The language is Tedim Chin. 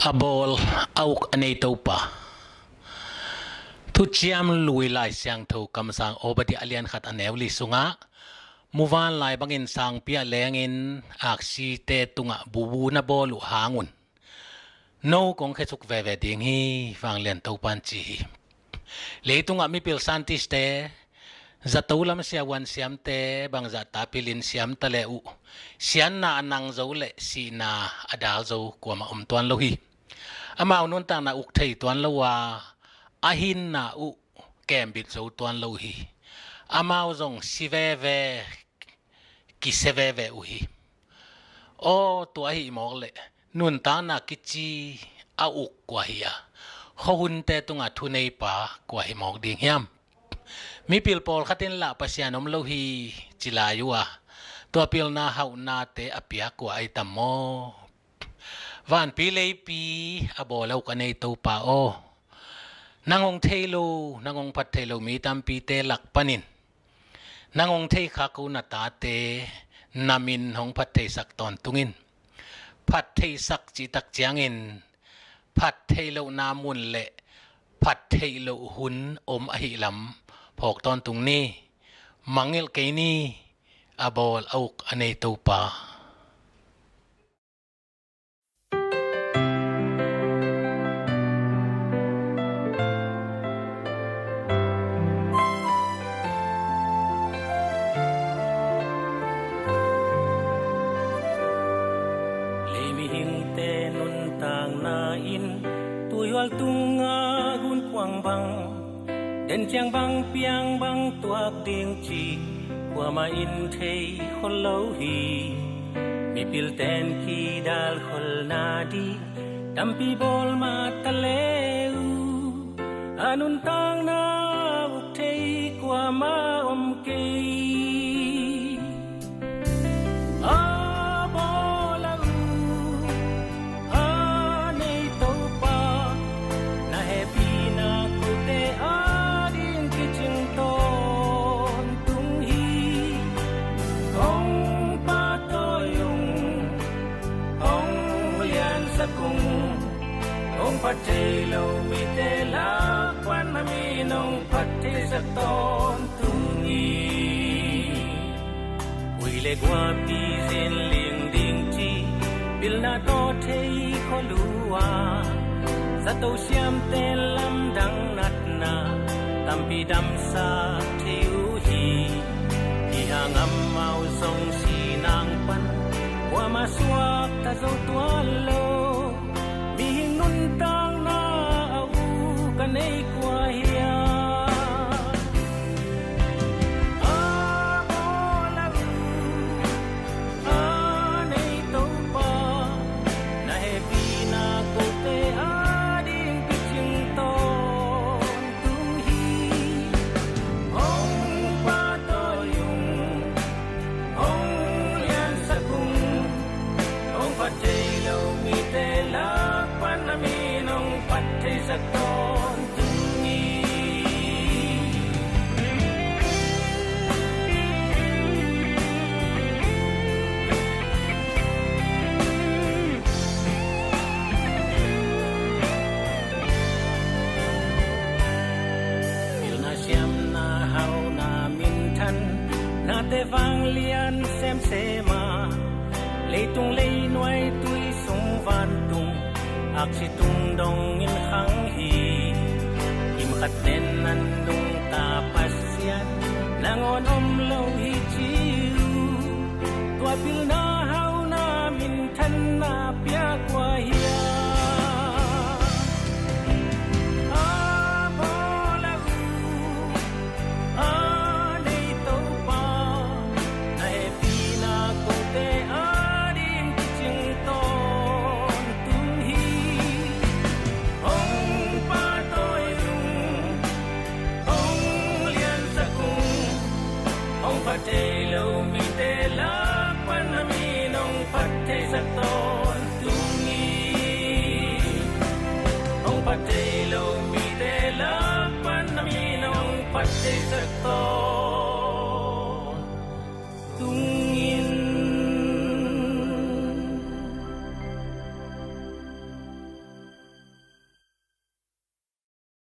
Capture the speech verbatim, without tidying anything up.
A bawl a uk a nei Topa. Thuciam Lui Lai Siangtho kamsang Obadiah a lian khat a neu li sungah, muvanlai bangin sangpi ah lengin aksite tungah bubu na bawl uh hang un, no kong khesuk veve ding hi, vanglian Topan ci hi. Leitungah mipil scientist-te, zato lam siavuan siamte bangzahta pilin siam ta le uh, siatna a nang zo le sihna a dal zo kuamah om tuan lo hi. Amau nuntakna uk thei tuan lo a, a hinna uh kembit zo tuan lo hi. Amau zong si veve, kisia veve uh hi. Aw, tua ahi mawk leh nuntakna kici a uk kua hi a, khuahunte tungah thuneipa kua hi mawk ding hiam? Mipil pawlkhat in lah Pasian om lo hi ci lai uh a, tua pilna hauhnate a piak kua ahi tam maw? Vanpi leipi a bawl a uk a nei Topa aw, nang hong thei lo, nang hong phat thei lo mi tampite lak panin nang hong thei khak uh na tate na min hong phat theisak tawntung in. Phat theisak cih tak ciangin phat theih lohna mun le phat theih loh hun om ahih lam phawk tawntung ni. Mangngilh kei ni, a bawl a uk a nei Topa. Lei mihingte nuntakna in tuihual tungah gunkuang bang, den ciang bang piang bang tuak ding cih kuamah in thei khol lo hi. Mipilten kidal kholna ding tampi bawl mah ta le uh, a nuntakna uk thei kuamah om kei. A bawl a uk a nei Topa, na hehpihna kote ading kicing tawntung hi. Hong pahtawi ung, hong liansak ung, hong phat thei lo mite lak pan a min hong phat theisak tawntung hi. Ui le guapi zinling ding cih pilna tawh thei khol uh a, zato siamte lamdang natna tampi damsak thei uh hi. Hih hang amau zong sinang pan kuamah suakta zo tuan lo. Mihing nuntakna a uk a nei kua hiam? A bawl a uk a nei Topa, na hehpihna kote ading picing tawntung hi. Hong pahtawi ung, hong liansak ung, hong phat thei lo mite lak pan a min hong phat theisak tawntung hi. Pilna siamna hauhna minthan nate vanglian semsem a, leitung leinuai tui sung vantung aksi tung dongin khang hi. Kimkhat nen nan nungta Pasian nangawn om lo hi ci uh. Tua pilna